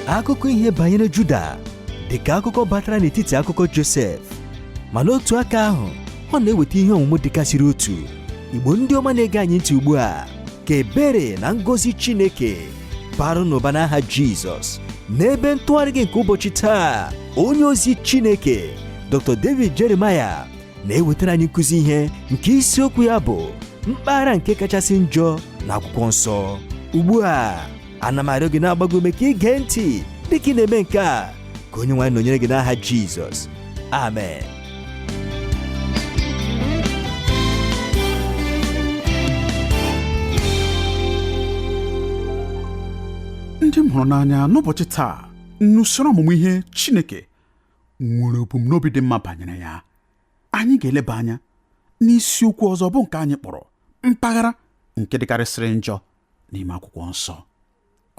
Akụkọ ihe banyere Juda dị ka akụkọ batara n'etiti akụkọ Josef, ma n'otu aka ahụ ọ na-eweta ihe ọmụmụ dịgasịrị otu. Igbo ndị ọma na-ege anyị ntị ugbu a, ka ebere na ngọzi Chineke baru n'ụba n'aha Jizọs. N'ebe ntụgharị gị nke ụbọchị taa, onye ozi Chineke Dr. David Jeremiah na-ewetara anyị nkụzi ihe nke isiokwu ya bụ mpaghara nke kachasị njọ na akwụkwọ nsọ. Ugbu a ana m arịọ gị na-agbago ume ka ị gee ntị dịka ị na-eme nke a, ka onye nwe anyị nọnyere gị n'aha Jizọs, amen. Ndị m hụrụ n'anya, n'ụbọchị taa n'usoro ọmụmụ ihe Chineke nwere ebumnobi dị mma banyere ya. Anyị ga-eleba anya n'isiokwu ọzọ bụ nke anyị kpọrọ mpaghara nke dịkarịsịrị njọ n'ime akwụkwọ nsọ.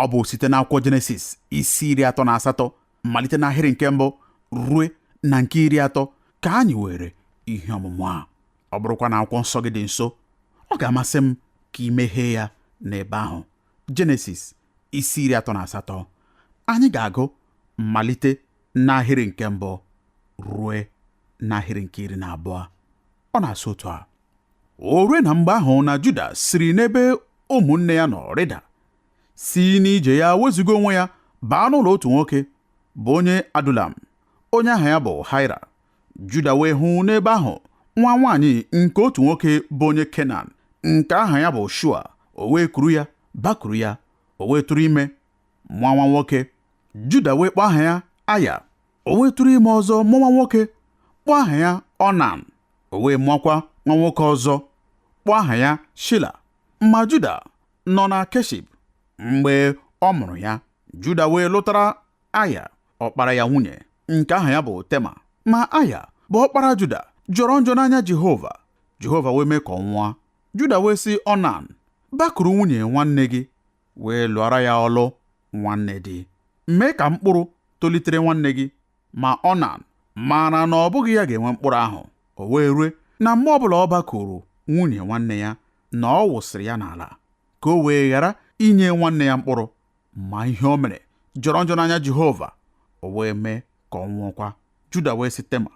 Ọ bụ site n'akwụkwọ Jenesis isi 38 malite n'ahịrị nke mbụ rue na nke 30 ka anyị were ihe ọmụmụ a. Ọ bụrụkwa na akwụkwọ nsọ gị dị nso, ọ ga-amasị m ka ị meghee ya n'ebe ahụ. Jenesis isi 38, anyị ga-agụ malite n'ahịrị nke mbụ rue n'ahịrị nke 12. Ọ na-asị otu a: o rue na mgbe ahụ na Juda siri n'ebe ụmụnne ya nọ rịda, si n'ije ya wezuga onwe ya baa n'ụlọ otu nwoke bụ onye Adulam, onye aha ya bụ Haịra. Juda wee hụ n'ebe ahụ nwa nwaanyị nke otu nwoke bụ onye Kenan nke aha ya bụ Shua. O wee kuru ya, bakuru ya, o wee tụrụ ime mụọ nwa nwoke. Juda wee kpọọ aha ya Aya. O wee tụrụ ime ọzọ mụọ nwa nwoke, kpọọ aha ya Onan. O wee mụọkwa nwa nwoke ọzọ, kpọọ aha ya Shila. Ma Juda nọ na Keshib mgbe ọ mụrụ ya. Juda wee lụtara Aya ọkpara ya nwunye nke aha ya bụ Tema. Ma Aya bụ ọkpara Juda jọrọ njọ n'anya Jehova. Jehova wee mee ka ọ nwụọ. Juda wee sị Onan, bakuru nwunye nwanne gị, wee lụọra ya ọlụ nwanne di, mee ka mkpụrụ tolitere nwanne gị. Ma Onan maara na ọ bụghị ya ga-enwe mkpụrụ ahụ. O wee rue na mgbe ọbụla ọ bakuru nwunye nwanne ya, na ọ wụsịrị ya n'ala, ka o wee ghara inye nwanne ya mkpụrụ. Ma ihe o mere jọrọ njọ n'anya Jehova, o wee mee ka ọ nwụọkwa. Juda wee sị Tema,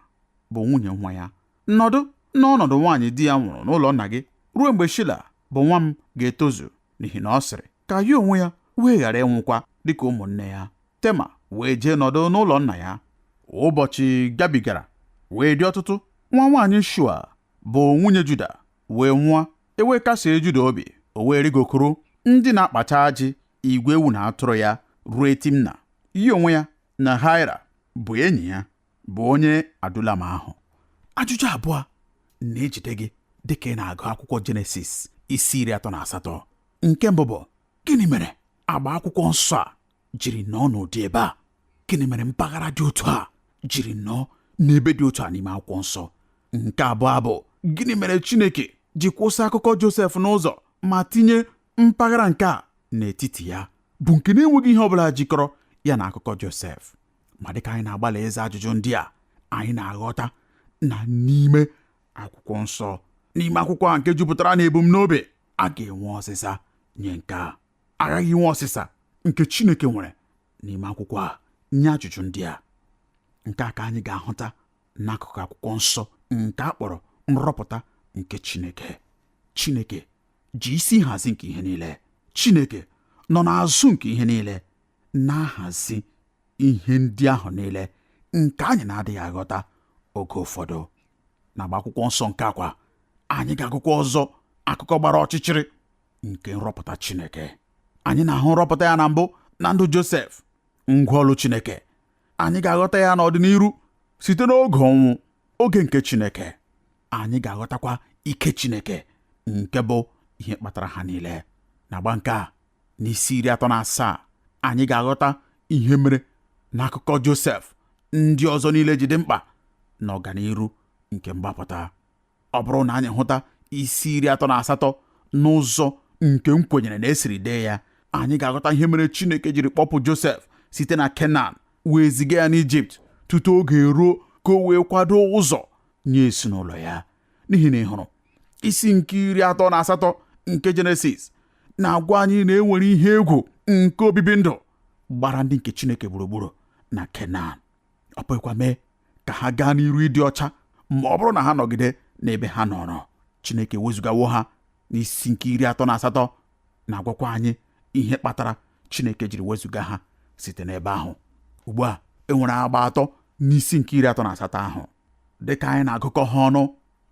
bụ nwunye nwa ya, nọdụ n'ọnọdụ nwaanyị di ya nwụrụ n'ụlọ nna gị ruo mgbe Shila bụ nwa m ga-etozu, n'ihi na ọ sịrị ka ya onwe ya wee ghara ịnwụkwa dịka ụmụnne ya. Tema wee jee nọdụ n'ụlọ nna ya. Ụbọchị gabigara wee dị ọtụtụ. Nwa nwaanyị Shua bụ nwunye Juda wee nwụọ. E wee kasie Juda obi, o wee rịgokwuru ndị na-akpacha ajị igwe ewu na atụrụ ya rue Timna. Ya onwe ya na Haịra bụ enyi ya, bụ onye Adulam ahụ. Ajụjụ abụọ na-ejide gị dịka ị na-agụ akwụkwọ Jenesis isi 38. Nke mbụ bụ, gịnị mere agba akwụkwọ nsọ a jiri nọọ n'ụdị ebe a? Gịnị mere mpaghara dị otu a jiri nọọ n'ebe dị otu a n'ime akwụkwọ nsọ? Nke abụọ bụ, gịnị mere Chineke ji kwụsị akụkọ Josef n'ụzọ ma tinye mpaghara nke a n'etiti ya, bụ nke na-enweghị ihe ọbụla jikọrọ ya na akụkọ Josef? Ma dịka anyị na-agbalị ịza ajụjụ ndị a, anyị na-aghọta na n'ime akwụkwọ nsọ, n'ime akwụkwọ a nke jupụtara na ebumnobi, a ga-enwe ọsịsa nye nke a. Aghaghị inwe ọsịsa nke Chineke nwere n'ime akwụkwọ a nye ajụjụ ndị a. Nke a ka anyị ga-ahụta n'akụkụ akwụkwọ nsọ nke a kpọrọ nrọpụta nke Chineke. Chineke ji isi nhazi nke ihe niile. Chineke nọ n'azụ nke ihe niile, na-ahazi ihe ndị ahụ niile nke anyị na-adịghị aghọta oge ụfọdụ. N'agba akwụkwọ nsọ nke a kwa, anyị ga-agụkwa ọzọ akụkọ gbara ọchịchịrị nke nrọpụta Chineke. Anyị na-ahụ nrọpụta ya na mbụ na ndụ Josef, ngwa ọlụ Chineke. Anyị ga-aghọta ya n'ọdịnihu site n'oge ọnwụ, oge nke Chineke. Anyị ga-aghọtakwa ike Chineke nke bụ ihe kpatara ha niile. N'agba nke a, n'isi 37, anyị ga-aghọta ihe mere n'akụkọ Josef ndị ọzọ niile ji dị mkpa na ọganiru nke mgbapụta. Ọ bụrụ na anyị hụta isi 38 n'ụzọ nke m kwenyere na esiri dee ya, anyị ga-aghọta ihe mere Chineke jiri kpọpụ Josef site na Kenan wee ziga ya n'Ijipt tutu oge eruo ka o wee kwado ụzọ nye ezinụlọ ya. N'ihi na ị hụrụ isi nke 38 nke Jenesis na-agwa anyị na e nwere ihe egwu nke obibi ndụ Gbara ndị nke Chineke gburugburu na Kenan. Ọ pụghịkwa mee ka ha gaa n'iru ịdị ọcha ma ọ bụrụ na ha nọgide n'ebe ha nọrọ. Chineke wezugawo ha. N'isi nke 38 na-agwakwa anyị ihe kpatara Chineke jiri wezuga ha site n'ebe ahụ. Ugbu a e nwere agba atọ n'isi nke 38 ahụ. Dịka anyị na-agụkọ ha ọnụ,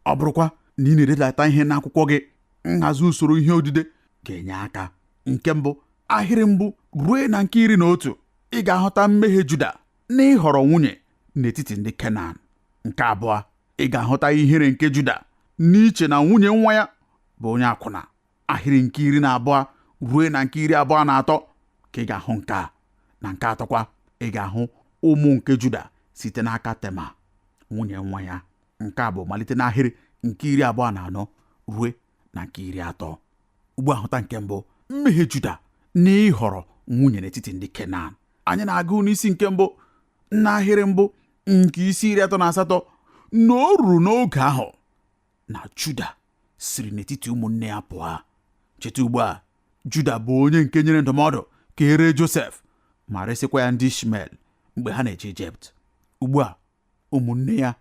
ọ bụrụkwa na ị na-ededata ihe n'akwụkwọ gị, nhazi usoro ihe odide ga-enye aka. Nke mbụ, ahịrị mbụ ruo na nke 11, ị ga-ahụta mmehie Juda n'ịhọrọ nwunye n'etiti ndị Kenan. Nke abụọ, ị ga-ahụta ihere nke Juda n'iche na nwunye nwa ya bụ onye akwụna. Ahịrị nke 12 ruo na nke 23 ka ị ga-ahụ nke a. Na nke atọkwa, ị ga-ahụ ụmụ nke Juda site n'aka Tema, nwunye nwa ya. Nke a bụ malite n'ahịrị nke 24 ruo na nke 30. Ugbu a hụta nke mbụ, mmehie Juda n'ịhọrọ nwunye n'etiti ndị Kenan. Anyị na-agụ n'isi nke mbụ n'ahịrị mbụ nke isi 38 na o ruru n'oge ahụ na Juda siri n'etiti ụmụnne ya pụọ. Cheta ugbu a, Juda bụ onye nke nyere ndụmọdụ ka e ree Josef ma resịkwa ya ndị Ishmel mgbe ha na-eje Ijipt. Ugbu a ụmụnne ya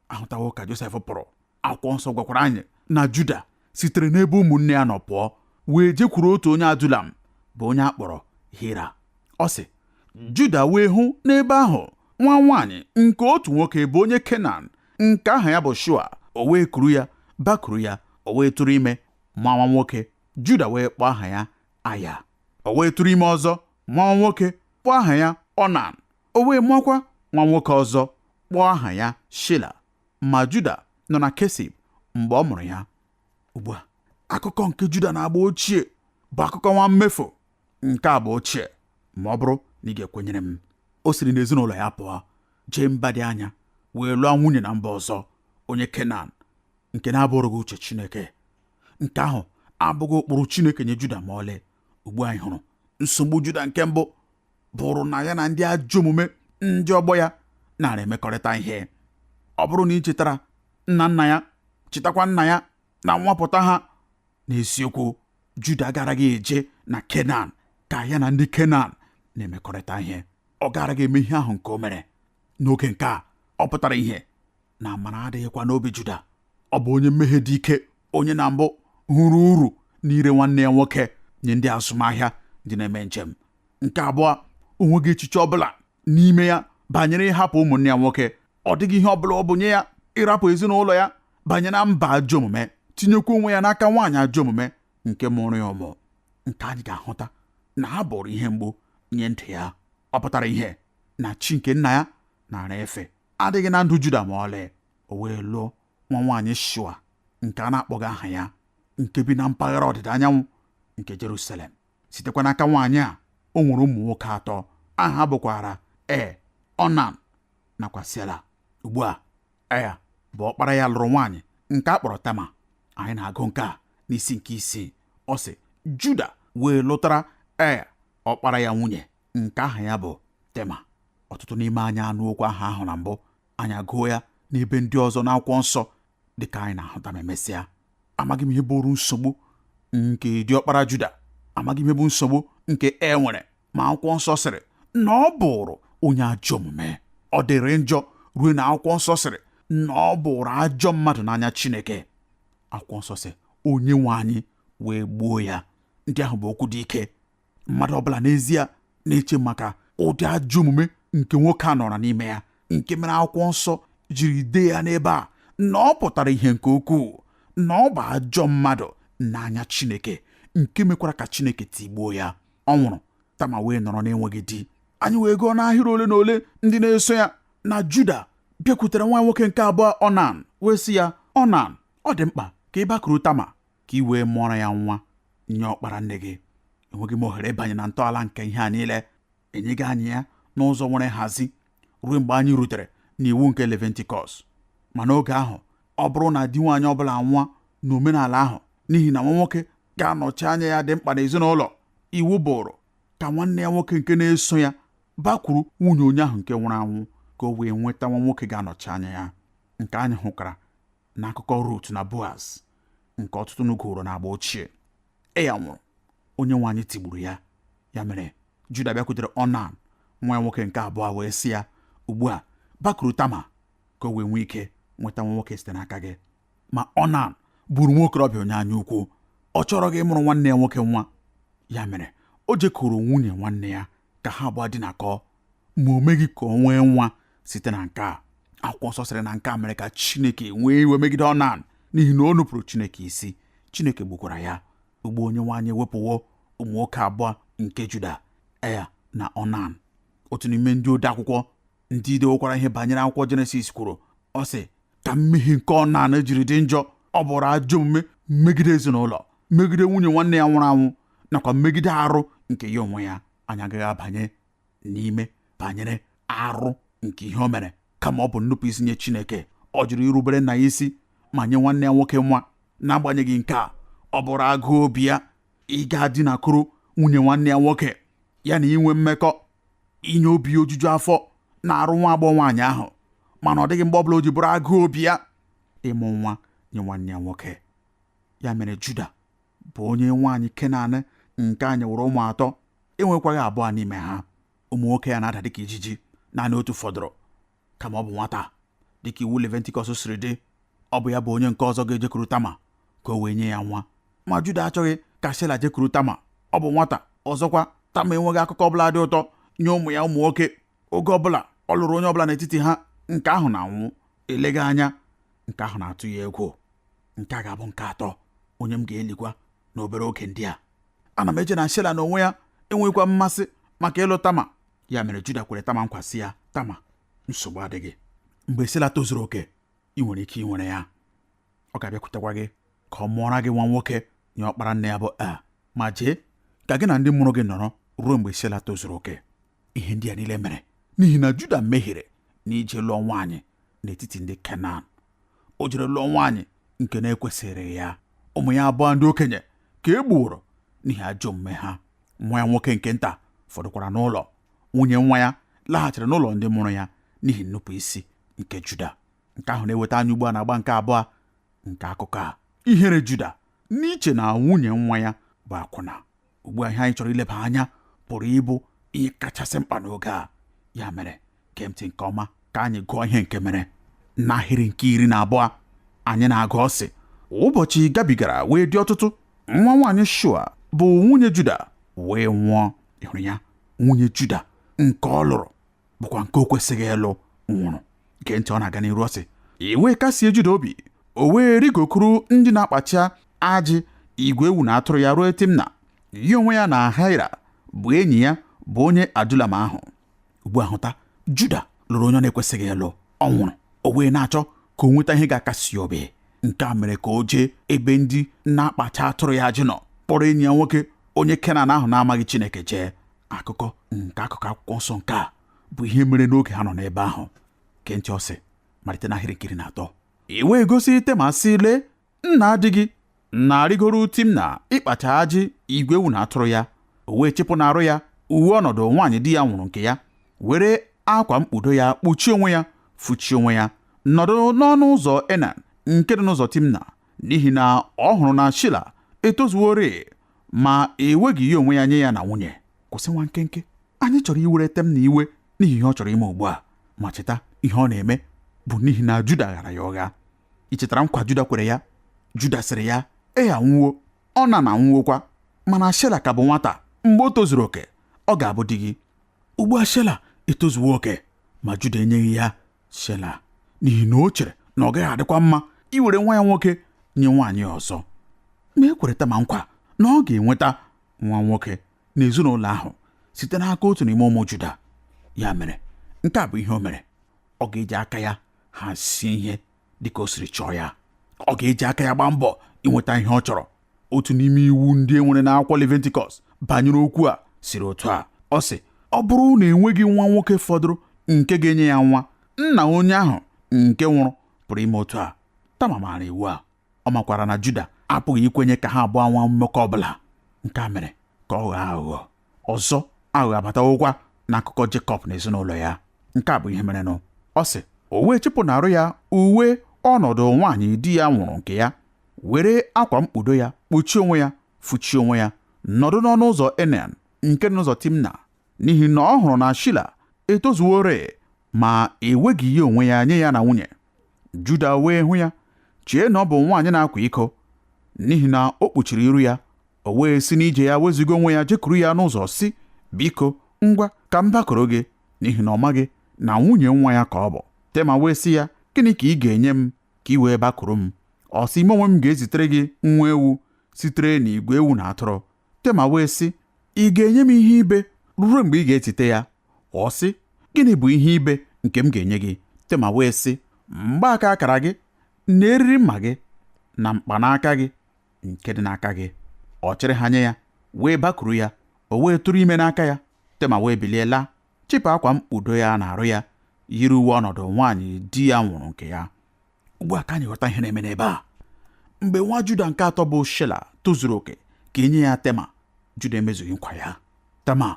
ahụtawo ka Josef pụrụ. Akwụkwọ nsọ gwakwara anyị na Juda sitere n'ebe ụmụnne ya nọ pụọ wee jekwuru otu onye Adulam bụ onye a kpọrọ Hira. Ọ sị, Juda wee hụ n'ebe ahụ nwa nwaanyị nke otu nwoke bụ onye Kenan nke aha ya bụ Shua. O wee kuru ya, bakuru ya, o wee tụrụ ime mụọ nwa nwoke. Juda wee kpọọ aha ya Aya. O wee tụrụ ime ọzọ mụọ nwa nwoke, kpọọ aha ya Onan. O wee mụọkwa nwa nwoke ọzọ, kpọọ aha ya Shila. Ma Juda nọ na Kesib mgbe ọ mụrụ ya. Ugbu a, akụkọ nke Juda na agba ochie bụ akụkọ nwa mmefu nke agba ochie, ma ọ bụrụ na ị ga-ekwenyere m. O siri n'ezinụlọ ya pụọ jee mba dị anya wee lụọ nwunye na mba ọzọ, onye Kenan, nke na-abụrụghị uche Chineke. Nke ahụ abụghị ụkpụrụ Chineke nye Juda ma ọlị. Ugbu anyị hụrụ nsogbu Juda nke mbụ bụrụ na ya na ndị ajọ omume ndị ọgbọ ya nara emekọrịta ihe. Ọ bụrụ na ị chetara nna nna ya, chetakwa nna ya na nwapụta ha, n'eziokwu Juda agaraghị eje na Kenan ka ya na ndị Kenan na-emekọrịta ihe. Ọ garaghị eme ihe ahụ nke o mere. N'oge nke a, ọ pụtara ihe na amara adịghịkwa n'obi Juda. Ọ bụ onye mmehie dị ike, onye na mbụ hụrụ uru n'ire nwanne ya nwoke nye ndị azụmahịa ndị na-eme njem. Nke abụọ, o nweghị echiche ọbụla n'ime ya banyere ịhapụ ụmụnne ya nwoke. Ọ dịghị ihe ọbụla ọ bụ nye ya ịrapụ ezinụlọ ya banye na mba ajọ omume, tinyekwa onwe ya n'aka nwaanyị ajọ omume nke mụrụ ya ụmụ. Nke anyị ga-ahụta na ha bụrụ ihe mgbu nye ndụ ya. Ọ pụtara ihe na chi nke nna ya nara efe adịghị na ndụ Juda ma ọlị. O wee lụọ nwa nwaanyị Shua nke a na-akpọghị aha ya, nke bi na mpaghara ọdịda anyanwụ nke Jerusalem. Sitekwa n'aka nwaanyị a, o nwere ụmụ nwoke atọ. Aha ha bụkwara E, Onan nakwa Sela. Ugbu a, Ea bụ ọkpara ya lụrụ nwaanyị nke a kpọrọ Tama. Anyị na-agụ nke a n'isi nke isii. Ọ sị, Juda wee lụtara Ea ọkpara ya nwunye nke aha ya bụ Tema. Ọtụtụ n'ime anyị anụ okwu aha ahụ na mbụ. Anyị agụọ ya n'ebe ndị ọzọ n'akwụkwọ nsọ dịka anyị na-ahụta ma emesịa. Amaghị m ihe bụrụ nsogbu nke diọkpara Juda. Amaghị m ihe bụ nsogbu nke e nwere, ma akwụkwọ nsọ sịrị na ọ bụrụ onye ajọ omume. Ọ dịrị njọ ruo na akwụkwọ nsọ sịrị na ọ bụrụ ajọ mmadụ n'anya Chineke. Akwụkwọ nsọ sị onye nwe anyị wee gbuo ya. Ndị ahụ bụ okwu dị ike. Mmadụ ọbụla n'ezie na-eche maka ụdị ajọ omume nke nwoke a nọrọ n'ime ya, nke mere akwụkwọ nsọ jiri dee ya n'ebe a na ọ pụtara ihe nke ukwuu na ọ bụ ajọ mmadụ n'anya Chineke, nke mekwara ka Chineke tigbuo ya. Ọ nwụrụ, Tama wee nọrọ n'enweghị di. Anyị wee gụọ n'ahịrị ole na ole ndị na-eso ya na Juda bịakwutere nwa nwoke nke abụọ Onan wee sị ya, Onan, ọ dị mkpa ka ị bakuru Tama ka ị wee mụọrọ ya nwa nye ọkpara nne gị. Enweghị m ohere ịbanye na ntọala nke ihe a niile. Enyeghị anyị ya n'ụzọ nwere nhazi ruo mgbe anyị rutere n'iwu nke Levitikọs. Ma n'oge ahụ, ọ bụrụ na di nwaanyị ọbụla nwụọ n'omenala ahụ, n'ihi na nwa nwoke ga-anọchi anya ya dị mkpa n'ezinụlọ, iwu bụrụ ka nwanne ya nwoke nke na-eso ya bakwuru nwunye onye ahụ nke nwụrụ anwụ ka o wee nweta nwa nwoke ga-anọchi anya ya, nke anyị hụkwara n'akụkọ Rut na Boaz nke ọtụtụ n'ugoro n'agba ochie. Eya nwụrụ, onye nwe anyị tigburu ya. Ya mere Juda bịakwutere Onan nwa ya nwoke nke abụọ wee sị ya, ugbu a bakuru Tama ka o wee nwee ike nweta nwa nwoke site n'aka gị. Ma Onan bụrụ nwa okorobịa onye anya ukwu, ọ chọrọ gị ịmụrụ nwanne ya nwoke nwa. Ya mere o jekuru nwunye nwanne ya ka ha abụọ dinakọọ, ma o meghị ka o nwee nwa site na nke a. Akwụkwọ nsọ sịrị na nke a mere ka Chineke nwee iwe megide Onan n'ihi na o nupụrụ Chineke isi. Chineke gbukwara ya. Ugbu Onyenwe anyị ewepụwo ụmụ nwoke abụọ nke Juda, Ea na Onan. Otu n'ime ndị ode akwụkwọ ndị dewokwara ihe banyere akwụkwọ Jenesis kwuru, ọ sị ka mmehie nke Onan jiri dị njọ, ọ bụrụ ajọ omume megide ezinụlọ, megide nwunye nwanne ya nwụrụ anwụ, nakwa megide arụ nke ya onwe ya. Anyị agaghị abanye n'ime banyere arụ nke ihe o mere, kama ọ bụ nnupụ isi nye Chineke. Ọ jụrụ irubere nna ya isi ma nye nwanne ya nwoke nwa. N'agbanyeghị nke a, ọ bụrụ agụụ obi ya ịga dinakụrụ nwunye nwanne ya nwoke, ya na inwe mmekọ, inye obi ya ojuju afọ na arụ nwa agbọghọ nwaanyị ahụ. Mana ọ dịghị mgbe ọbụla o ji bụrụ agụụ obi ya ịmụ nwa nye nwanne ya nwoke. Ya mere Juda bụ onye nwaanyị Kenan nke anyị wụrụ ụmụ atọ, enwekwaghị abụọ n'ime ha. Ụmụ nwoke ya na-ada dịka ijiji, naanị otu fọdụrụ, kama ọ bụ nwata. Dịka iwu Levitikọs siri dị, ọ bụ ya bụ onye nke ọzọ ga-ejekuru Tama ka o wee nye ya nwa. Ma Juda achọghị ka Shela jekuru Tama, ọ bụ nwata. Ọzọkwa, Tama enweghị akụkọ ọbụla dị ụtọ nye ụmụ ya ụmụ nwoke. Oge ọbụla ọ lụrụ onye ọbụla n'etiti ha, nke ahụ na-anwụ. Eleghị anya nke ahụ na-atụ ya egwu. Nke a ga-abụ nke atọ onye m ga-elikwa n'obere oge ndị a. Ana m eche na Shela na onwe ya enwekwa mmasị maka ịlụ Tama. Ya mere Juda kwere Tama nkwa sị ya, Tama, nsogbu adịghị. Mgbe Shela tozuru oke, ị nwere ike inwere ya. Ọ ga-abịakwutekwa gị ka ọ mụọra gị nwa nwoke nye ọkpara nne ya bụ El, ma jee ka gị na ndị mụrụ gị nọrọ ruo mgbe Shela tozuru oke. Ihe ndị a niile mere n'ihi na Juda mehiere n'ije lụọ nwaanyị n'etiti ndị Kenan. O jere lụọ nwaanyị nke na-ekwesịrị ya. Ụmụ ya abụọ ndị okenye ka e gbuworo n'ihi ajọ omume ha. Nwa ya nwoke nke nta fọdụkwara n'ụlọ. Nwunye nwa ya laghachiri n'ụlọ ndị mụrụ ya n'ihi nnupụ isi nke Juda. Nke ahụ na-eweta anyị ugbu a na-agba nke abụọ nke akụkọ a, ihere Juda n'iche na nwunye nwa ya bụ akwụna. Ugbu a ihe anyị chọrọ ileba anya pụrụ ịbụ ihe kachasị mkpa n'oge a. Ya mere gee ntị nke ọma ka anyị gụọ ihe nke mere n'ahịrị nke 12. Anyị na-agụ ọ sị, ụbọchị gabigara wee dị ọtụtụ, nwa nwaanyị Shua bụ nwunye Juda wee nwụọ. Ị hụrụ ya? Nwunye Juda nke ọ lụrụ bụkwa nke o kwesịghị ịlụ nwụrụ. Gee ntị, ọ na-aga n'iru ọ sị, e wee kasie Juda obi, o wee rigokuru ndị na-akpacha ajị igwe ewu na atụrụ ya ruo Timna. Ya onwe ya na Haịra bụ enyi ya bụ onye Adulam ahụ. Ugbu a hụta, Juda lụrụ onye ọ na-ekwesịghị ịlụ, ọ nwụrụ. O wee na-achọ ka o nweta ihe ga-akasi ya obi. Nke a mere ka o jee ebe ndị na-akpacha atụrụ ya ajị nọ, kpọrọ enyi ya nwoke onye Kenan ahụ na-amaghị Chineke jee. Akụkọ nke akụkụ akwụkwọ nsọ nke a bụ ihe mere n'oge ha nọ n'ebe ahụ. Gee ntị ọ sị, malite n'ahịrị nke 13. E wee gosi Tema sị, lee, nna di gị na-arịgoro Timna ịkpacha ajị igwe ewu na atụrụ ya. O wee chịpụ n'arụ ya uwe ọnọdụ nwaanyị di ya nwụrụ nke ya, were akwa mkpudo ya kpuchie onwe ya, fụchie onwe ya, nọdụ n'ọnụ ụzọ Enan nke dị n'ụzọ Timna, n'ihi na ọ hụrụ na Shila etozuworị, ma eweghị ya onwe ya nye ya na nwunye. Kwụsị nwa nkenke. Anyị chọrọ iwere Temna iwe n'ihi ihe ọ chọrọ ime ugbu a, ma cheta ihe ọ na-eme bụ n'ihi na Juda ghara ya ụgha. Ị chetara nkwa Juda kwere ya? Juda sịrị ya, Ea anwụwo, Onan anwụwokwa, mana Shela ka bụ nwata. Mgbe o tozuru oke, ọ ga-abụ di gị. Ugbu a Shela etozuwo oke, ma Juda enyeghị ya Shela n'ihi na o chere na ọ gaghị adịkwa mma iwere nwa ya nwoke nye nwaanyị ọzọ. Ma e kwere Tama nkwa na ọ ga-enweta nwa nwoke n'ezinụlọ ahụ site n'aka otu n'ime ụmụ Juda. Ya mere, nke a bụ ihe o mere. Ọ ga-eji aka ya hazie ihe dịka o siri chọọ ya. Ọ ga-eji aka ya gbaa mbọ inweta ihe ọ chọrọ. Otu n'ime iwu ndị e nwere n'akwụkwọ Levitikọs banyere okwu a siri otu a. Ọ sị, ọ bụrụ na enweghị nwa nwoke fọdụrụ nke ga-enye ya nwa, nna onye ahụ nke nwụrụ pụrụ ime otu a. Tama maara iwu a. Ọ makwara na Juda apụghị ikwenye ka ha abụọ nwa mmekọ ọbụla. Nke a mere ka ọ ghọọ aghụghọ. Ọzọ, aghụghọ abatawokwa n'akụkọ Jekọb na ezinụlọ ya. Nke a bụ ihe merenụ. Ọ sị, o wee chịpụ n'arụ ya uwe ọnọdụ nwaanyị di ya nwụrụ nke ya, were akwa mkpudo ya kpuchie onwe ya, fụchie onwe ya, nọdụ n'ọnụ ụzọ Enan nke dị n'ụzọ Timna, N'ihi na ọ hụrụ na Shila etozuworị, ma eweghị ya onwe ya nye ya na nwunye. Juda wee hụ ya, chee na ọ bụ nwaanyị na-akwa iko, n'ihi na o kpuchiri iru ya. O wee si n'ije ya wezuga onwe ya jekuru ya n'ụzọ sị, biko ngwa ka m bakoro gị, n'ihi na ọ maghị na nwunye nwa ya ka ọ bụ. Tema wee sị ya, gịnị ka ị ga-enye m ka ị wee bakuru m? Ọ sị, mụ onwe m ga-ezitere gị nwa ewu sitere n'igwe ewu na atụrụ. Tema wee sị, ị ga-enye m ihe ibe ruo mgbe ị ga-ezite ya? Ọ sị, gịnị bụ ihe ibe nke m ga-enye gị? Tema wee sị, mgbaaka akara gị na eriri mma gị na mkpanaka gị nke dị n'aka gị. Ọ chịrị ha nye ya, wee bakuru ya, o wee tụrụ ime n'aka ya. Tema wee bilie laa, chịpụ akwa mkpudo ya na-arụ ya, yiri uwe ọnọdụ nwaanyị di ya nwụrụ nke ya. Ugbu a ka anyị ghọta ihe na-eme n'ebe a. Mgbe nwa Juda nke atọ bụ Shela tozuru oke ka enye ya Tema, Juda emezughị nkwa ya. Tema,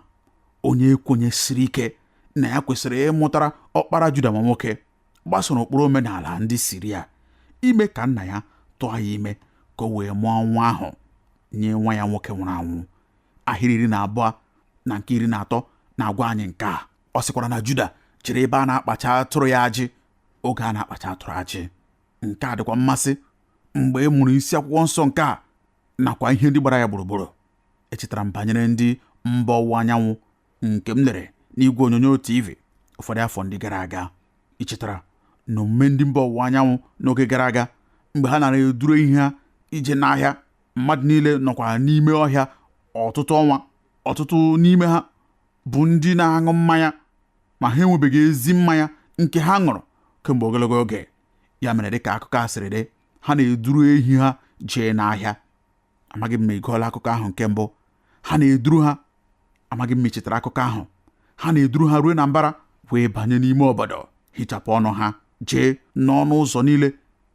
onye kwenyesiri ike na ya kwesịrị ịmụtara ọkpara Juda ma nwoke, gbasoro ụkpụrụ omenala ndị Siria ime ka nna ya tụọ ya ime ka o wee mụọ nwa ahụ nye nwa ya nwoke nwụrụ anwụ. Ahịrị 12 na nke 13 na-agwa anyị nke a. Ọ sịkwara na Juda chere ebe a na-akpacha atụrụ ya ajị oge a na-akpacha atụrụ ajị. Nke a dịkwa mmasị mgbe e mụrụ isi akwụkwọ nsọ nke a nakwa ihe ndị gbara ya gburugburu. Echetara m banyere ndị mba ọwụwa anyanwụ nke m lere n'igwe onyonyo TV ụfọdụ afọ ndị gara aga. Ị chetara na omume ndị mba ọwụwa anyanwụ n'oge gara aga mgbe ha nara eduru ehi ha ije n'ahịa, mmadụ niile nọkwa n'ime ọhịa ọtụtụ ọnwa. Ọtụtụ n'ime ha bụ ndị na-aṅụ mmanya, ma ha enwebeghị ezi mmanya nke ha ṅụrụ kemgbe ogologo oge. Ya mere, dịka akụkọ a sịrị dị, ha na-eduru ehi ha jee n'ahịa. Amaghị m ma ị gụọla akụkọ ahụ nke mbụ. Ha na-eduru ha, amaghị m ma ị chetara akụkọ ahụ. Ha na-eduru ha ruo na mbara, wee banye n'ime obodo, hichapụ ọnụ ha, jee n'ọnụ ụzọ niile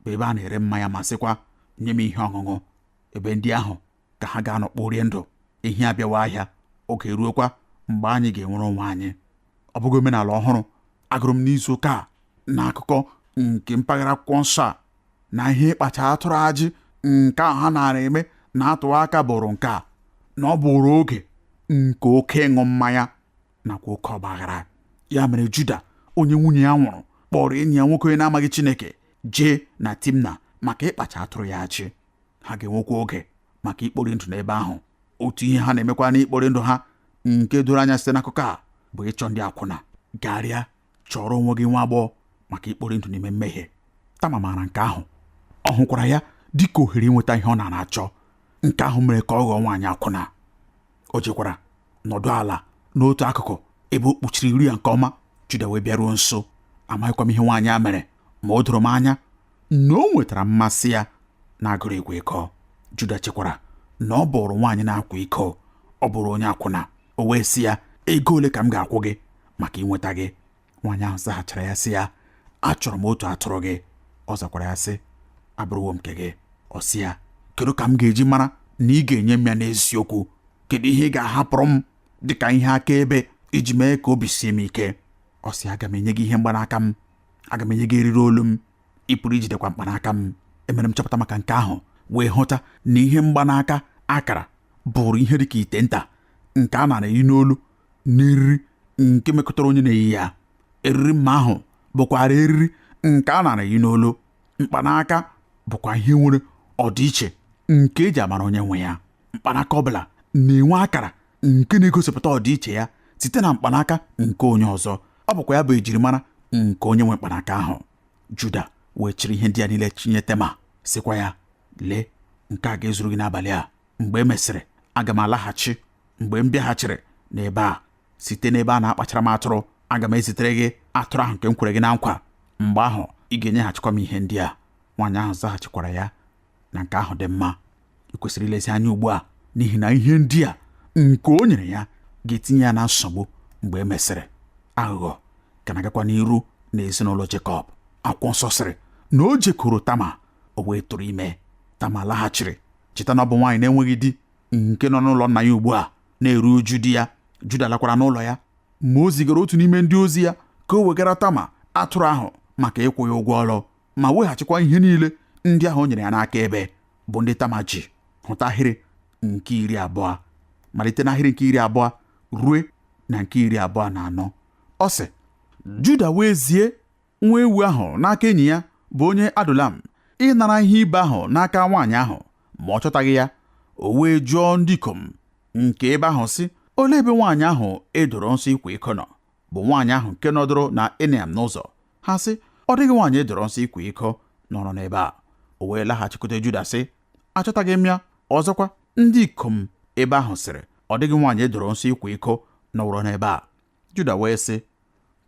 bụ ebe a na-ere mmanya, ma sịkwa, nye m ihe ọṅụṅụ. Ebe ndị ahụ ka ha ga-anọ kporie ndụ. Ehi abịawa ahịa, oge ruokwa mgbe anyị ga-enwere onwe anyị. Ọ bụghị omenala ọhụrụ. Agụrụ m n'izu ụka a na akụkọ nke mpaghara akwụkwọ nsọ a na ihe ịkpacha atụrụ ajị nke ahụ ha nara eme na-atụ aka bụrụ nke a, na ọ bụrụ oge nke oke ịṅụ mmanya nakwa oke ọgbaghara. Ya mere Juda, onye nwunye ya nwụrụ, kpọrọ enyi ya nwoke onye na-amaghị Chineke jee na Timna maka ịkpacha atụrụ ya ajị. Ha ga-enwekwa oge maka ikpori ndụ n'ebe ahụ. Otu ihe ha na-emekwa n'ikpori ndụ ha nke doro anya site n'akụkọ a bụ ịchọ ndị akwụna. Garịa chọrọ onwe gị nwa agbọghọ maka ikpori ndụ n'ime mmehie. Tama maara nke ahụ, ọ hụkwara ya dịka ohere inweta ihe ọ nara achọ. Nke ahụ mere ka ọ ghọọ nwaanyị akwụna. O jekwara nọdụ ala n'otu akụkụ ebe o kpuchiri iru ya nke ọma. Juda wee bịaruo nso. Amaghịkwa m ihe nwaanyị a mere, ma o doro m anya na o nwetara mmasị ya na-agụrụ ịkwa iko. Juda chekwara na ọ bụrụ nwaanyị na-akwa iko, ọ bụrụ onye akwụna. O wee sị ya, ego ole ka m ga-akwụ gị maka inweta gị? Nwaanyị ahụ zaghachara ya sị ya, achọrọ m otu atụrụ gị. Ọ zakwara ya sị, abụrụwo m nke gị. Ọ sị ya, kedu ka m ga-eji mara na ị ga-enye m ya n'eziokwu? Kedu ihe ị ga-ahapụrụ m dịka ihe akaebe iji mee ka obi sie m ike? Ọ sị, aga m enye gị ihe mgbanaka m, aga m enye gị eriri olu m, ị pụrụ ijidekwa mkpanaka m. Emere m chọpụta maka nke ahụ wee hụta na ihe mgbanaka akara bụrụ ihe dịka ite nta nke a nara eyi n'olu n'eriri nke mekọtara onye na-eyi ya. Eriri mma ahụ bụkwara eriri nke a nara eyi n'olu. Mkpanaka bụkwa ihe nwere ọdịiche nke eji amara onye nwe ya. Mkpanaka ọbụla na-enwe akara nke na-egosipụta ọdịiche ya site na mkpanaka nke onye ọzọ. Ọ bụkwa ya bụ ejirimara nke onye nwe mkpanaka ahụ. Juda wee chịrị ihe ndị a niile chinye Tema, sịkwa ya, lee, nke a ga-ezuru gị n'abalị a. Mgbe e mesịrị, aga m alaghachi. Mgbe m bịaghachiri n'ebe a site n'ebe a na-akpachara m atụrụ, aga m ezitere gị atụrụ ahụ nke m kwere gị na nkwa. Mgbe ahụ ị ga-enyeghachikwa m ihe ndị a. Nwaanyị ahụ zaghachikwara ya na nke ahụ dị mma. Ị kwesịrị ilezi anya ugbu a, n'ihi na ihe ndị a nke o nyere ya ga-etinye ya na nsogbu mgbe e mesịrị. Aghụghọ ka na-agakwa n'iru n'ezinụlọ Jekọb. Akwụkwọ nsọ sịrị na o jekwuru Tama, o wee tụrụ ime. Tama laghachiri, cheta na ọ bụ nwaanyị na-enweghị di nke nọ n'ụlọ nna ya ugbu a na-eru uju di ya. Juda lakwara n'ụlọ ya, ma o zigara otu n'ime ndị ozi ya ka o wegara Tama atụrụ ahụ maka ịkwụ ya ụgwọ ọrụ, ma weghachikwa ihe niile ndị ahụ o nyere ya n'aka ebe bụ ndị Tama ji. Hụta ahịrị nke 20, malite n'ahịrị nke 20 ruo na nke 24. Ọ sị, Juda wee zie nwa ewu ahụ n'aka enyi ya bụ onye Adulam ịnara ihe ibe ahụ n'aka nwaanyị ahụ, ma ọ chọtaghị ya. O wee jụọ ndị ikom nke ebe ahụ sị, olee ebe nwaanyị ahụ e doro nsọ ịkwa iko nọ, bụ nwaanyị ahụ nke nọdụrụ na Enaim n'ụzọ? Ha sị, ọ dịghị nwaanyị e doro nsọ ịkwa iko nọrọ n'ebe a. O wee laghachikwute Juda sị, achọtaghị m ya. Ọzọkwa, ndị ikom ebe ahụ sịrị, ọ dịghị nwaanyị e doro nsọ ịkwa iko nọwụrụ n'ebe a. Juda wee sị,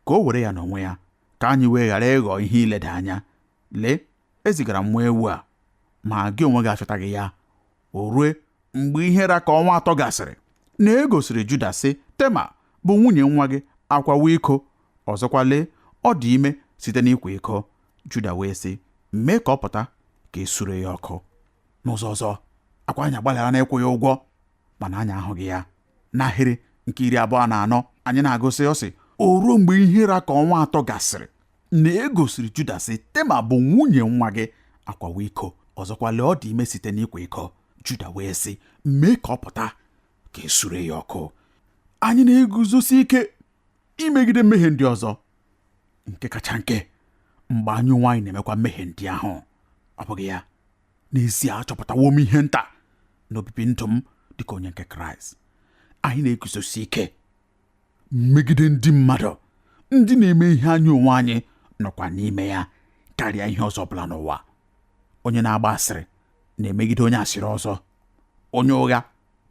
ka o were ya n'onwe ya, ka anyị wee ghara ịghọ ihe ileda anya. Lee, ezigara m nwa ewu a, ma gị onwe gị achọtaghị ya. O rue mgbe ihe ra ka ọnwa 3 gasịrị, na e gosiri Juda sị, Tema bụ nwunye nwa gị akwawo iko, ọzọkwa lee, ọ dị ime site n'ịkwa iko. Juda wee sị, mee ka ọ pụta ka e sure ya ọkụ. N'ụzọ ọzọ, akwa anyị agbalịara na ịkwụ ya ụgwọ, mana anyị ahụghị ya. N'ahịrị nke 24 anyị na-agụsị, ọ sị, o ruo mgbe ihe ra ka ọnwa 3 gasịrị, na e gosiri Juda sị, Tema bụ nwunye nwa gị akwawo iko, ọzọkwa lee, ọ dị ime site n'ịkwa iko. Juda wee sị, mee ka ọ pụta ka e sure ya ọkụ. Anyị na-eguzosi ike imegide mmehie ndị ọzọ, nke kacha nke mgbe anyị onwe anyị na-emekwa mmehie ndị ahụ. Ọ bụghị ya? N'ezie, achọpụtawo m ihe nta n'obibi ndụ m dịka onye nke Kraịst. Anyị na-eguzosi ike megide ndị mmadụ ndị na-eme ihe anyị onwe anyị nọkwa n'ime ya karịa ihe ọzọ ọbụla n'ụwa. Onye na-agba asịrị na-emegide onye asịrị ọzọ, onye ụgha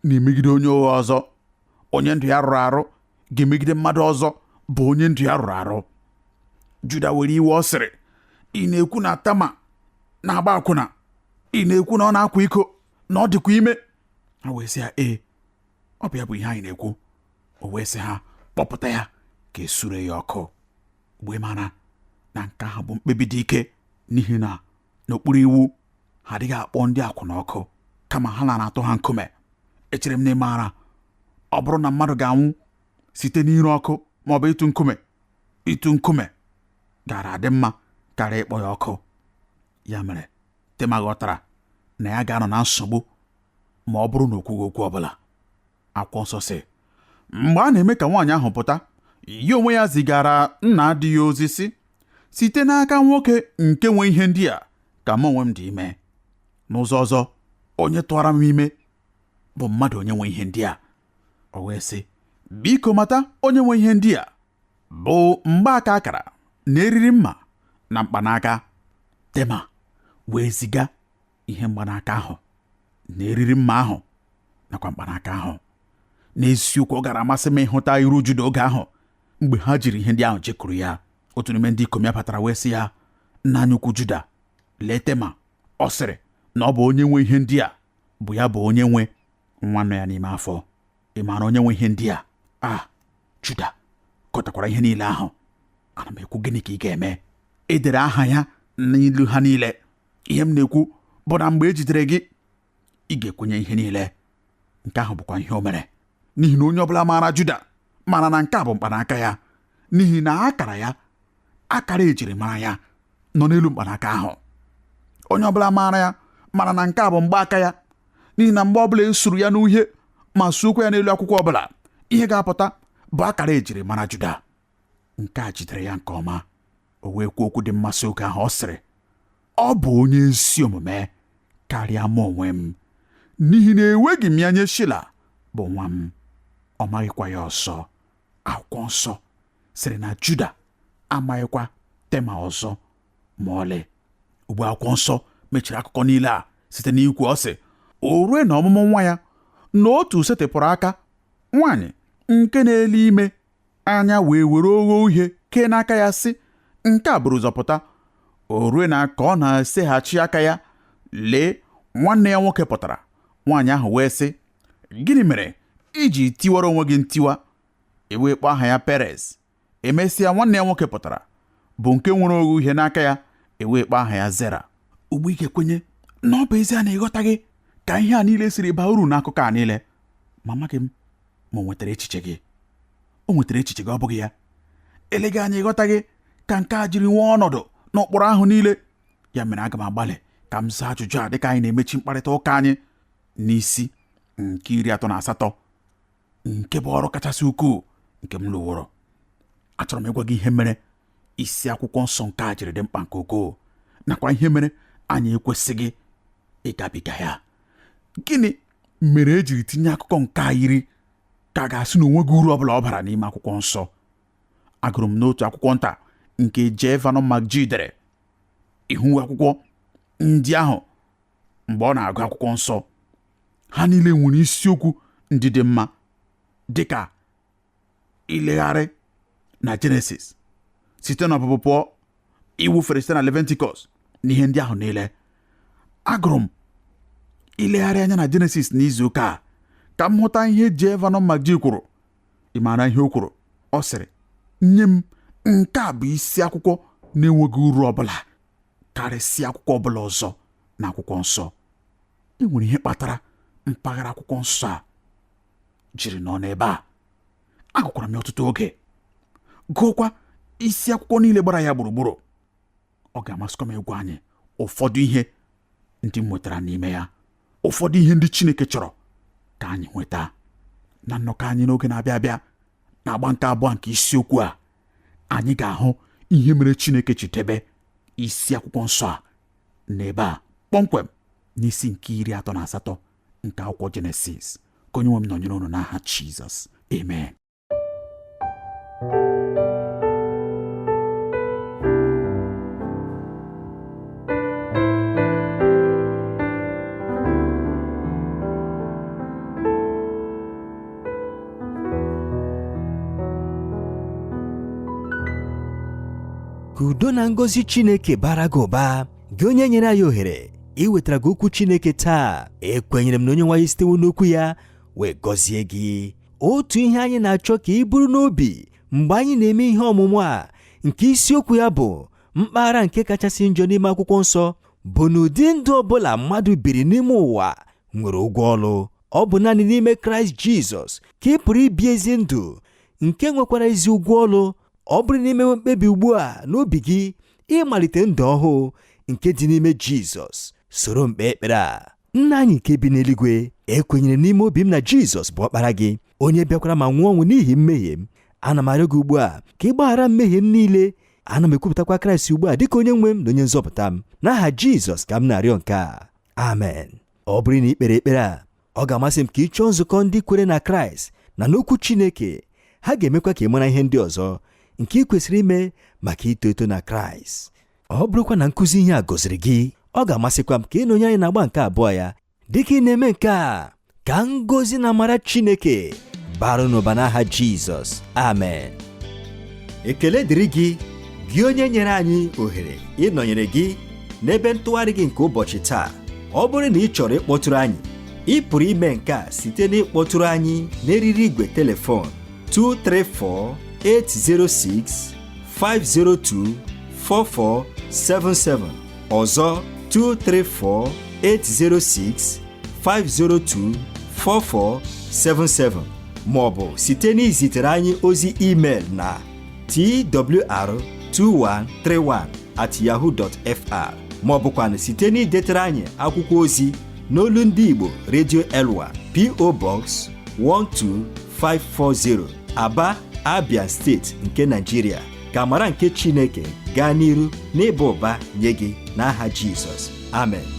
na-emegide onye ụgha ọzọ, onye ndụ ya rụrụ arụ ga-emegide mmadụ ọzọ bụ onye ndụ ya rụrụ arụ. Juda were iwe, ọ sịrị, ị na-ekwu na Tama na-agba akwụna? Ị na-ekwu na ọ na-akwa iko, na ọ dịkwa ime? Ha wee sị ya, ee, ọ bụ ya bụ ihe anyị na-ekwu. O wee sị ha, kpọpụta ya ka e sure ya ọkụ. Mgbe mara na nke ahụ bụ mkpebi dị ike, n'ihi na n'okpuru iwu ha adịghị akpọ ndị akwụna ọkụ, kama ha na-atụ ha nkume. Echere m na ị maara, ọ bụrụ na mmadụ ga-anwụ site n'ire ọkụ ma ọ bụ ịtụ nkume, ịtụ nkume gara adị mma karịa ịkpọ ya ọkụ. Ya mere Tema ghọtara na ya ga-anọ na nsogbu ma ọ bụrụ na o kwughị okwu ọbụla. Akwụkwọ nsọ sị, mgbe a na-eme ka nwaanyị ahụ pụta, ya onwe ya zigara nna di ya ozi sị, site n'aka nwoke nke nwe ihe ndị a ka mụ onwe m dị ime. N'ụzọ ọzọ, onye tụọra m ime bụ mmadụ onye nwe ihe ndị a. O wee sị, biko mata onye nwe ihe ndị a bụ mgbaaka akara na eriri mma na mkpanaka. Tema wee ziga ihe mgbanaka ahụ na eriri mma ahụ nakwa mkpanaka ahụ. N'eziokwu, ọ gara amasị m ịhụta iru Juda oge ahụ mgbe ha jiri ihe ndị ahụ jekwuru ya. Otu n'ime ndị ikom ya batara wee sị ya, nna anyị ukwu Juda, lee Tema, ọ sịrị na ọ bụ onye nwe ihe ndị a bụ ya bụ onye nwe nwa nọ ya n'ime afọ. Ị maara onye nwe ihe ndị a? A Juda kọtakwara ihe niile ahụ. Ana m ekwu, gịnị ka ị ga-eme? E dere aha ya n'ilu ha niile. Ihe m na-ekwu bụ na mgbe e jidere gị, ị ga-ekwenye ihe niile. Nke ahụ bụkwa ihe o mere, n'ihi na onye ọbụla maara Juda mara na nke a bụ mkpanaka ya, n'ihi na akara ya, akara ejiri mara ya, nọ n'elu mkpanaka ahụ. Onye ọbụla maara ya mara na nke a bụ mgbaaka ya, n'ihi na mgbe ọbụla e suru ya n'uhie ma suokwa ya n'elu akwụkwọ ọbụla, ihe ga-apụta bụ akara ejiri mara Juda. Nke a jidere ya nke ọma. O wee kwuo okwu dị mmasị oge ahụ. Ọ sịrị, ọ bụ onye ezi omume karịa mụ onwe m, n'ihi na enweghị m ya nye Shila bụ nwa m, ọ maghịkwa ya ọzọ. Akwụkwọ nsọ sịrị na Juda amaghịkwa Tema ọzọ ma ọlị. Ugbu akwụkwọ nsọ mechiri akụkọ niile a site n'ikwu, ọ sị, o rue na ọmụmụ nwa ya na otu setịpụrụ aka nwaanyị nke na-ele ime anya wee were ogho uhie kee n'aka ya, sị, nke a buru ụzọ pụta. O rue na ka ọ na-eseghachi aka ya, lee, nwanne ya nwoke pụtara. Nwaanyị ahụ wee sị, gịnị mere iji tiwara onwe gị ntiwa? E wee kpọọ aha ya Perez. Emesịa nwanne ya nwoke pụtara, bụ nke nwere ogho uhie n'aka ya, e wee kpọọ aha ya Zera. Ugbu ị ga-ekwenye na ọ bụ ezie na ịghọtaghị ka ihe a niile siri baa uru n'akụkọ a niile, ma amaghị m ma o nwetara echiche gị. O nwetara echiche gị, ọ bụghị ya? Eleghị anya ịghọtaghị ka nke a jiri nwee ọnọdụ n'ụkpụrụ ahụ niile. Ya mere aga m agbalị ka m zaa ajụjụ a dịka anyị na-emechi mkparịta ụka anyị n'isi nke 38, nke bụ ọrụ kachasị ukwuu Nke m lụworo. Achọrọ m ịgwa gị ihe mere isi akwụkwọ nsọ nke a jiri dị mkpa nke ukwuu, nakwa ihe mere anyị ekwesịghị ịgabiga ya. Gịnị mere e jiri tinye akụkọ nke a yiri ka a ga-asị na onweghị uru ọbụla ọ bara n'ime akwụkwọ nsọ? Agụrụ m n'otu akwụkwọ nta nke J. Vernon McGee dere ihu akwụkwọ ndị ahụ mgbe ọ na-agụ akwụkwọ nsọ. Ha niile nwere isiokwu ndị dị mma, dịka ilegharị na Jenesis, site n'ọpụpụ pụọ, iwufere site na Leviticus na ihe ndị ahụ niile. Agụrụ m ilegharị anya na Jenesis n'izu ụka a ka m hụta ihe J. Vernon McGee kwuru. Ị maara ihe o kwuru? Ọ sịrị, nye m, nke a bụ isi akwụkwọ na-enweghị uru ọbụla karịsịa akwụkwọ ọbụla ọzọ na akwụkwọ nsọ. E nwere ihe kpatara mpaghara akwụkwọ nsọ a jiri nọ n'ebe a. Agụkwara m ya ọtụtụ oge, gụọkwa isi akwụkwọ niile gbara ya gburugburu. Ọ ga-amasịkwa m ịgwa anyị ụfọdụ ihe ndị m nwetara n'ime ya, ụfọdụ ihe ndị Chineke chọrọ ka anyị nweta na nnọkọ anyị n'oge na-abịa abịa. Na-agba nke abụọ nke isiokwu a, anyị ga-ahụ ihe mere Chineke ji debe isi akwụkwọ nsọ a n'ebe a, kpọmkwem n'isi nke 38 nke akwụkwọ Jenesis. Ka onye nwe m nọnyere unu n'aha Jizọs, amen. Ka udo na ngọzi Chineke bara gị ụba, gị onye nyere anyị ohere iwetara gị okwu Chineke taa. Ekwenyere m na onye nwe anyị sitewo n'okwu ya wee gọzie gị. Otu ihe anyị na-achọ ka ị buru n'obi mgbe anyị na-eme ihe ọmụmụ a nke isiokwu ya bụ mpaghara nke kachasị njọ n'ime akwụkwọ nsọ bụ na ụdị ndụ ọbụla mmadụ biri n'ime ụwa nwere ụgwọ ọlụ. Ọ bụ naanị n'ime Kraịst Jizọs ka ị pụrụ ibi ezi ndụ nke nwekwara ezi ụgwọ ọlụ. Ọ bụrụ na i mewe mkpebi ugbu a n'obi gị ịmalite ndụ ọhụụ nke dị n'ime Jizọs, soro m kpee ekpere a. Nna anyị nke bi n'eluigwe, ekwenyere m n'ime obi m na Jizọs bụ ọkpara gị, onye bịakwara ma nwụọ ọnwụ n'ihi mmehie m. Ana m arịọ gị ugbu a ka ị gbaghara mmehie m niile. Ana m ekwupụtakwa Kraịst ugbu a dịka onye nwe m na onye nzọpụta m. N'aha Jizọs ka m na-arịọ nke a, amen. Ọ bụrụ na ị kpere ekpere a, ọ ga-amasị m ka ị chọọ nzukọ ndị kwere na Kraịst na n'okwu Chineke. Ha ga-emekwa ka ị mara ihe ndị ọzọ nke ị kwesịrị ime maka ito eto na Kraịst. Ọ bụrụkwa na nkụzi ihe a gọziri gị, ọ ga-amasịkwa m ka ị nọnye anyị na-agba nke abụọ ya. Dịka ị na-eme nke a, ka ngọzi na amara Chineke bara n'ụba n'aha Jizọs, amen. Ekele dịrị gị, gị onye nyere anyị ohere ịnọnyere gị n'ebe ntụgharị gị nke ụbọchị taa. Ọ bụrụ na ị chọrọ ịkpọtụrụ anyị, ị pụrụ ime nke a site n'ịkpọtụrụ anyị n'eriri igwe telefon 234 806 502 4477. Ọzọ, 234 806 502 4477, ma ọ bụ site n'izitere anyị ozi email na twr2131@yahoo.fr, ma ọ bụkwanụ site n'idetere anyị akwụkwọ ozi n'olu ndị Igbo, Radio Elwa, P.O. Box 12540, Aba, Abia Steeti nke Nigeria. Ka amara nke Chineke gaa n'iru n'ịba ụba nye gị n'aha Jizọs, amen.